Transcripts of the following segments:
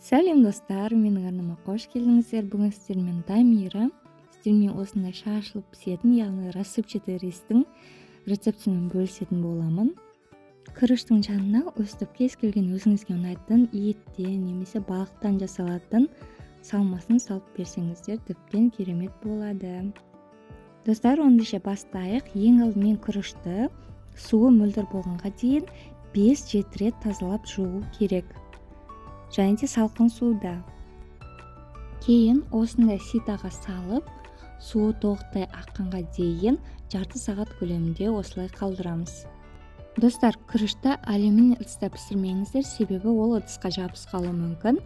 Сәлем, достар! Менің арнама қош келдіңіздер. Бүгін сіздермен Дамира. Сіздермен осындай шашылып пісетін, яғни рассыпчатый ристің рецептімен бөлісетін боламын. Күріштің жанына өстіп кез келген өзіңізге ұнайтын еттен немесе балықтан жасалатын салмасын салып берсеңіздер, тіптен керемет болады. Достар, ендеше бастайық. Ең алдымен күрішті суы мөлдір болғанға дейін 5-7 рет тазалап жуу керек. Және де салқын суда. Кейін осындай ситаға салып, суы толықтай аққанға дейін жарты сағат көлемінде осылай қалдырамыз. Достар, күрішті алюминий ыдыста пісірмеңіздер, себебі ол ыдысқа жабысып қалуы мүмкін.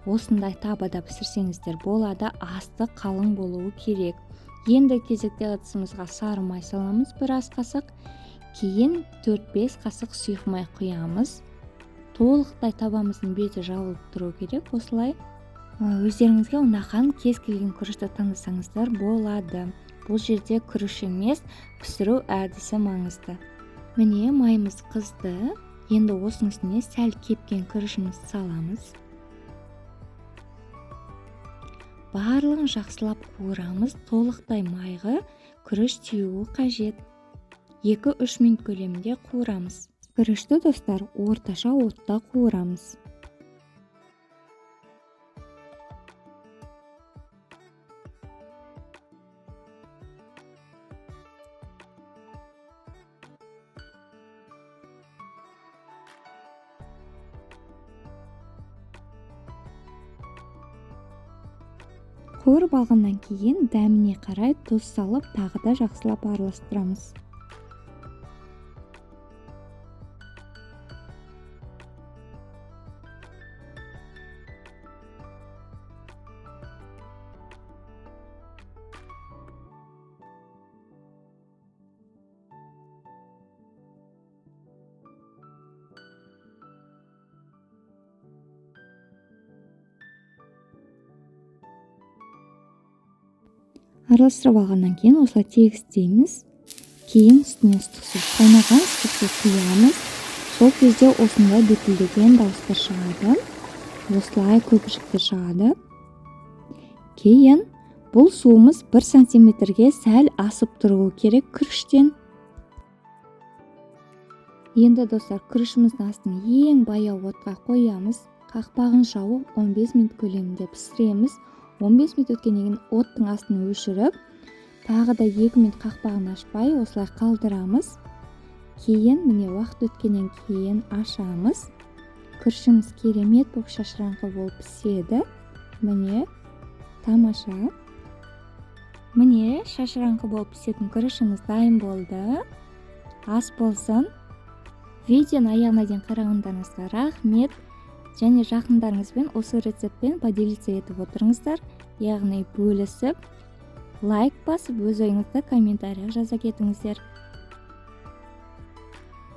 Осындай табада пісірсеңіздер болады, асты қалың болуы керек. Енді кезекте ыдысымызға сары май саламыз, бір ас қасық. Кейін 4-5 қасық сұйық май құямыз. Толықтай табамыздың беті жабылып тұру керек осылай. Өздеріңізге ұнаған кез келген күрішті таңдасаңыздар болады. Бұл жерде күріш емес, пісіру әдісі маңызды. Міне, майымыз қызды. Енді осының үстіне сәл кепкен күрішімізді саламыз. Барлығын жақсылап қуырамыз. Толықтай майға күріш тиюі қажет. 2-3 минут көлемінде қуырамыз. Күрішті, достар, орташа отта қуырамыз. Қуырып алғаннан кейін дәміне қарай тұз салып, тағы да жақсылап араластырамыз. Араластырып алғаннан кейін осылай тегістейміз. Кейін үстіне ыстық су, қайнаған ыстық су құямыз. Сол кезде осындай дүркілдеген дауыстар шығады. Осылай көпіршіктер шығады. Кейін бұл суымыз 1 сантиметрге сәл асып тұруы керек күріштен. Енді, достар, күрішіміздің астын ең баяу отқа қоямыз. Қақпағын жауып 15 минут көлемінде пісіреміз. 15 минут өткеннен кейін оттың астын өшіріп, тағы да 2 минут қақпағын ашпай осылай қалдырамыз. Кейін міне уақыт өткеннен кейін ашамыз. Күрішіміз керемет болып шашыраңқы болып піседі. Міне, тамаша. Міне, шашыраңқы болып пісетін күрішіміз дайын болды. Ас болсын. Видеоны аяғына дейін қарағандарыңызға рахмет. Және жақындарыңызбен осы рецептпен поделиться етіп отырыңыздар, яғни бөлісіп, лайк басып, өз ойыңызды комментарийға жаза кетіңіздер.